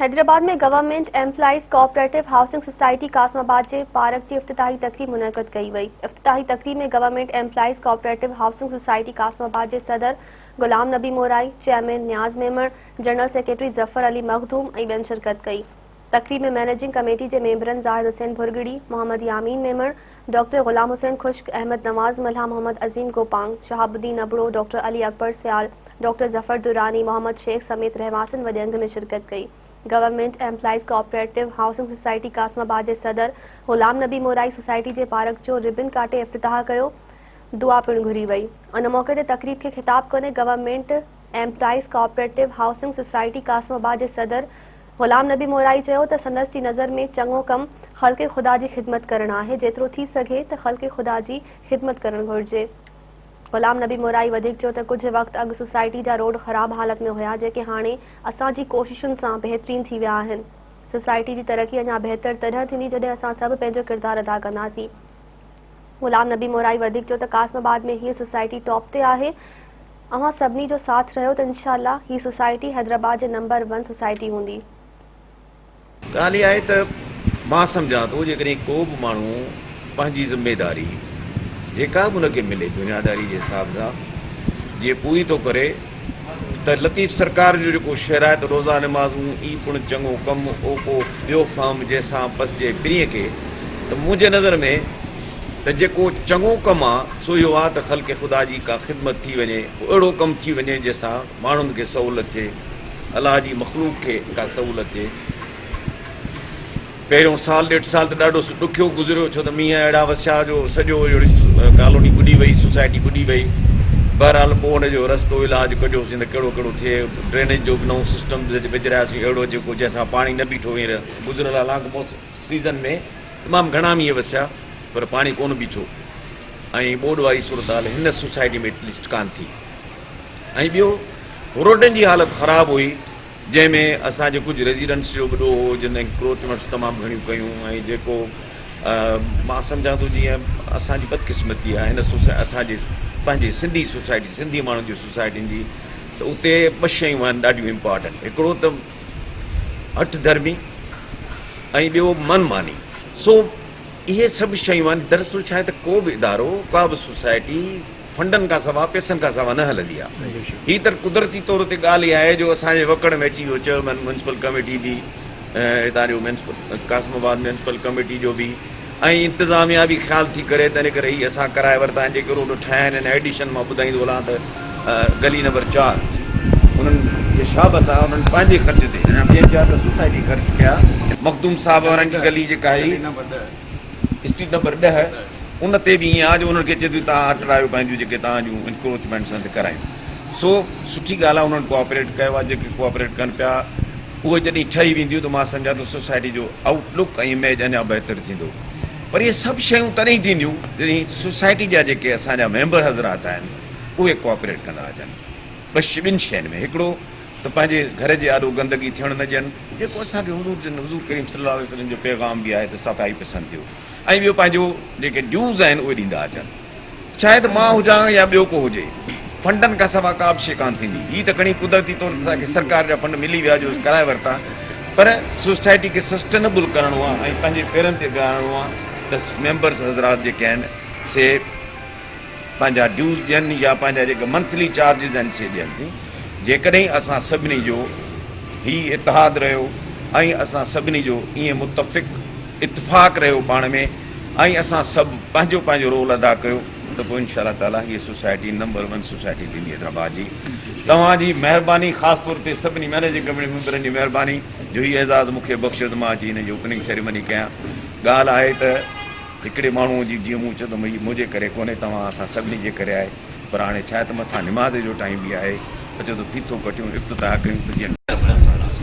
Hyderabad ۾ government employees cooperative housing society Qasimabad جي park جي افتتاحي تقريب منعقد ڪئي وئي. افتتاحي تقريب ۾ government employees cooperative housing society Qasimabad جي صدر Ghulam Nabi Morai, chairman Niaz Memon, general secretary Zafar Ali Makhdoom ۽ ٻين شرڪت ڪئي. تقريب ۾ مئنيجنگ ڪميٽي جي ميمبرن زاهد حسين ڀرڳڙي، محمد يامين ميمڻ، ڊاڪٽر غلام حسين خشڪ، احمد نواز ملاح، محمد عظيم گوپانگ، شهاب الدين ابڙو، ڊاڪٽر علي اڪبر سيال، ڊاڪٽر ظفر دراني، محمد شيخ سميت رهواسين وڏي انگ ۾ شرڪت ڪئي. Government employees cooperative housing society Qasimabad جي صدر غلام نبي مورائي سوسائٽي جي پارڪ جو ربن ڪاٽي افتتاح ڪيو، دعا پڻ گهري وئي. ان موقعي تي تقريب کي خطاب ڪندي government employees cooperative housing society Qasimabad جي صدر غلام نبي مورائي چيو ته سندس جي نظر ۾ چڱو ڪم خلق خدا جي خدمت ڪرڻ آهي، جيترو ٿي سگهي ته خلق خدا جي خدمت ڪرڻ گهرجي. غلام نبي مورائي وڌيڪ چيو ته ڪجهه وقت اڳ سوسائٽي جا روڊ خراب حالت ۾ هيا جيڪي هاڻي اسان جي ڪوششن سان بهترين ٿي ويا آهن. سوسائٽي جي ترقي اڃا بهتر تڏهن ٿيندي جڏهن اسان سڀ پنهنجو ڪردار ادا ڪنداسين. غلام نبي مورائي وڌيڪ چيو ته قاسم آباد ۾ هيء سوسائٽي ٽاپ تي آهي اوهان سڀني جو ساٿ رهيو ته انشاء الله هي سوسائٽي حيدرآباد جي نمبر ون سوسائٽي هوندي. ڳالهه اها آهي ته مان سمجهان ٿو جيڪڏهن ڪو به ماڻهو پنهنجي ذميداري جيڪا به ان کي ملي دنياداري جي حساب سان جي پوري ٿو ڪري ته لطيف سرڪار جو جيڪو شعر آهي ته روزا نمازون ئي پڻ چڱو ڪم او ڪو ٻيو فهم جنهن سان پسجي پرينء کي ته منهنجي نظر ۾ ته جيڪو چڱو ڪم آ سو اهو آ ته خلق خدا جي ڪا خدمت ٿي وڃي ڪو اهڙو ڪم ٿي وڃي جنهن سان ماڻهن کي سهولت ٿئي. الله جي مخلوق کي ڪا سهولت ٿئي. پهريون سال ڏيڍ سال ته ڏاڍو ڏکيو گذريو ڇو ته مينهن اهڙا وسيا جو سڄو ڪالوني ٻڏي وئي، سوسائٽي ٻڏي وئي. بهرحال پوء ان جو رستو علاج ڪڍيوسين ته ڪهڙو ڪهڙو ٿئي. ڊرينيج جو به نئون سسٽم وجهراياسين اهڙو جيڪو جنهن سان پاڻي نه بيٺو هينئر گذريل حالانڪ سيزن ۾ تمام گهڻا مينهن وسيا پر پاڻي ڪونه بيٺو ۽ ٻوڏ واري صورتحال هن سوسائٽي ۾ ايٽليسٽ ڪانه ٿي. ۽ ٻيو روڊن جي حالت خراب هئي جنهن ۾ اسان جي ڪجهه ريزيڊنٽس جو به ڏوهه هو جن انڪروچمينٽس تمام گهڻيون ڪيون ۽ جيڪو مان سمجهان ٿو جيئن اسان جي بدقسمتي آهي هن اسان جي پنهنجي سنڌي سوسائٽي سنڌي ماڻهن جي سوسائٽين جي ته اتي ٻه شيون آهن ڏاڍيون امپارٽنٽ هڪڙو ته هٺ ڌرمي ۽ ٻيو من ماني سو اهي سڀ شيون آهن دراصل ڇا آهي ته ڪو به ادارو ڪا به سوسائٽي فنڊن کان سوا پئسن کان سوا نه هلندي آ. هي ته قدرتي طور تي ڳالهه اها آهي جو اسان جي وڪڙ ۾ اچي ويو چيئرمين ميونسپل ڪميٽي به هتان جو ميونسپل قاسم آباد ميونسپل ڪميٽي جو به ۽ انتظاميا به خيال ٿي ڪري تنهن ڪري هي اسان ڪرائي ورتا آهن جيڪي روڊ ٺاهيا آهن ان ايڊيشن مان ٻڌائيندو هلان ته گلي نمبر چار انهن کي شابس آ انهن پنهنجي خرچ تي ٻين جا ته سوسائٽي خرچ ڪيا مخدوم صاحب وارن جي گلي جيڪا هئي اسٽريٽ نمبر 10 ان تي به ائين آ جو انهن کي چئي ٿو توهان هٽرايو پنهنجون جيڪي توهان جون انڪروچمينٽس آهن ڪرايون سو سٺي ڳالهه آ انهن ڪوآپريٽ ڪيو آ جيڪي ڪوآپريٽ ڪن پيا اهي جڏهن ٺهي وينديون ته مان سمجهان ٿو سوسائٽي جو آئوٽ لڪ ۽ اميج اڃا بهتر ٿيندو پر اهي سڀ شيون تڏهن ٿينديون جڏهن سوسائٽي جا جيڪي اسان جا ميمبر حضرات آهن اهي ڪوآپريٽ ڪندا اچن بس ٻن شين ۾ هڪڙو ته پنهنجي گهر جي آڏو گندگي ٿيڻ نه ڏين، جيڪو اسان کي حضور جن حضور ڪريم صلي الله عليه وسلم جو پيغام به آهي ته صفائي پسند ٿيو ۽ ٻيو پنهنجو جيڪي ڊيوز آهن اهي ڏيندا اچن. شايد مان هجان يا ٻيو ڪو هجي، فنڊن کان سوا ڪا به شيء ڪانه ٿيندي. هي ته کڻي قدرتي طور تي اسان کي سرڪار جا فنڊ ملي ويا جو ڪرائي ورتا، پر سوسائٽي کي سسٽينبل ڪرڻو آهي ۽ پنهنجي پيرن تي بيهارڻو آهي ته ميمبرس حضرات جيڪي آهن سي پنهنجا ڊيوز ڏين يا پنهنجا جيڪي منٿلي چارجز آهن سي ڏين ٿي جيڪڏهن اسان سڀني جو هي اتحاد رهيو ۽ اسان سڀني جو ائين متفق اتفاق رهيو پاڻ ۾ ۽ اسان سڀ پنهنجو پنهنجو رول ادا ڪيو ته پوء انشاء الله تعالي هيء سوسائٽي نمبر ون سوسائٽي ٿيندي حيدرآباد جي توهان جي مهرباني خاص طور تي سڀني مئنيجنگ ڪميٽي ميمبرن جي مهرباني جو هي اعزاز مون کي بخشيو ته مان اچي هن جي اوپننگ سيريمني ڪيان ڳالهه آهي ته هڪڙي ماڻهوء جي جيئن مون چيو ته هي منهنجي ڪري ڪونهي توهان اسان سڀني جي ڪري آهي پر هاڻي ڇاهي ته مٿان نماز جو ٽائيم به آهي اچو ته ڦيٿو ڪٽيون افتتاح ڪيون ته جيئن.